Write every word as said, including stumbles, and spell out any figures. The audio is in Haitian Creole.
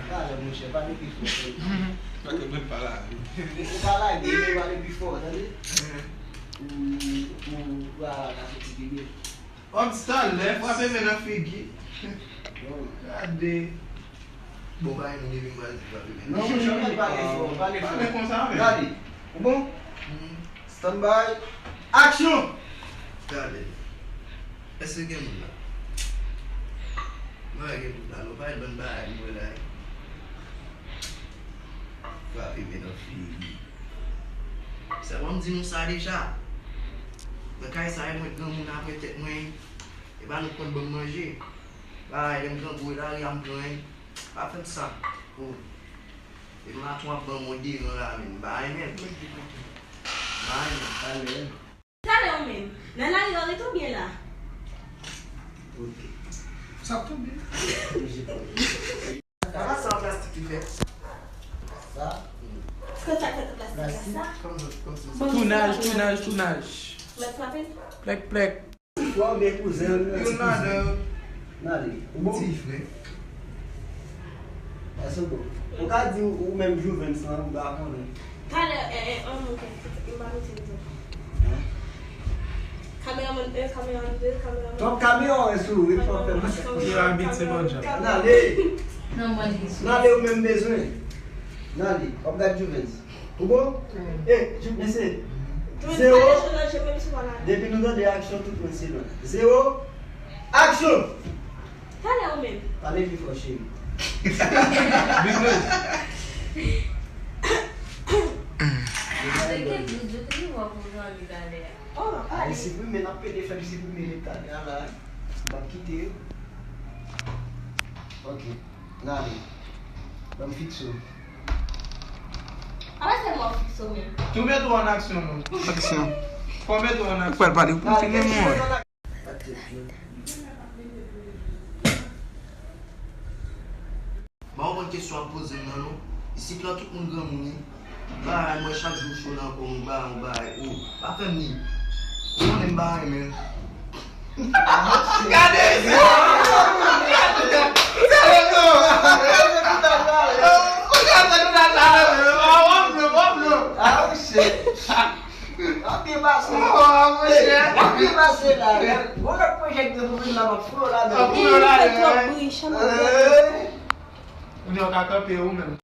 Talè, monchè, pale pi fò. Paske mwen pa la. Ou pa lage, men pale pi fò, tande? Ou, ou, ou a ka soti pi byen. Obstan lè, frape men nan figi. Bon. Gade. Bon, pa yon moun vin pral di frape men. Non, monchè, pale fò, pale fò. Pale konsa, men. Gade. Ou bon? Stand by. Action! Gade. Èske gen moun la? Mwen gen moun la, nou pa yon bann bagay mwen la. Frape men nan figi. Sa bon, m di nou sa deja. Nan kay sa, e mwen granmoun apre tèt mwen. E pa nou konn ban m manje. Bagay, lè m grangou, e lari a m pran. Pa fè m sa. Oh. E m la tou ap ban m yon deran la menm. Bagay menm. Bagay menm. Talè ou menm. Nan lari a w ret oubyen la? Ok. Sa ap tonbe. Papa sa an plastik li fè. Sa? Kòm sa k fèt an plastik la sa? Kòm, kòm si. Tounaj, tounaj, tounaj. Mèt frape l? Plèk, plèk. Frè oubyen kouzen, youn ladan yo. N ale. Ou bon? Ti frè. Èske w bon? Ou ka di ou menm Jouvens lan, m pa konnen. Talè, eh, eh, an, ok. M pa mete l tou. Kameraman, eh, kameraman de, kameraman. Twòp kamera wè sou ou, wi, fò fè mwen. Li abitye bon jan. N ale. N ale ou menm bezwen. N ale. W ap gad Jouvens. Ou bon? Eh, Jouvens, mesye. Zewo. Depi nou tande aksyon, tout moun silans. Zewo. Aksyon! Talè ou menm. Pale pi fò, cheri. Big Nose. Se ke douz yo te rive pou zanmi talè a. Oh, a, li siprime, l ap pede fè l siprime li talè a la. M p ap kite yo. Ok. N ale. Ban m fikse w. A pa sèlman fikse w menm. Tou mete w an aksyon, non. Aksyon. Fò mete w an aksyon. Ou pral pale, ou konfime mwen. Ba w konn kesyon ap poze m nan, non. Isit la, tout moun granmoun, wi. Bagay, mwen, chak jou cho nan kò m, ou ba, ou ba, ou. Pa fè m li. Ou konnen m pa renmen l. Gade sa! Gade sa! Gade sa! Gade sa! Ah, wap lo, wap lo. Ah, shit. W ap byen pase. Oh, monchè. W ap byen pase la. Gon lòt pwojè k gen pou vin la, m ap foule w ladan. Ap foule w ladan, wi. Ou di w ka kanpe ou menm.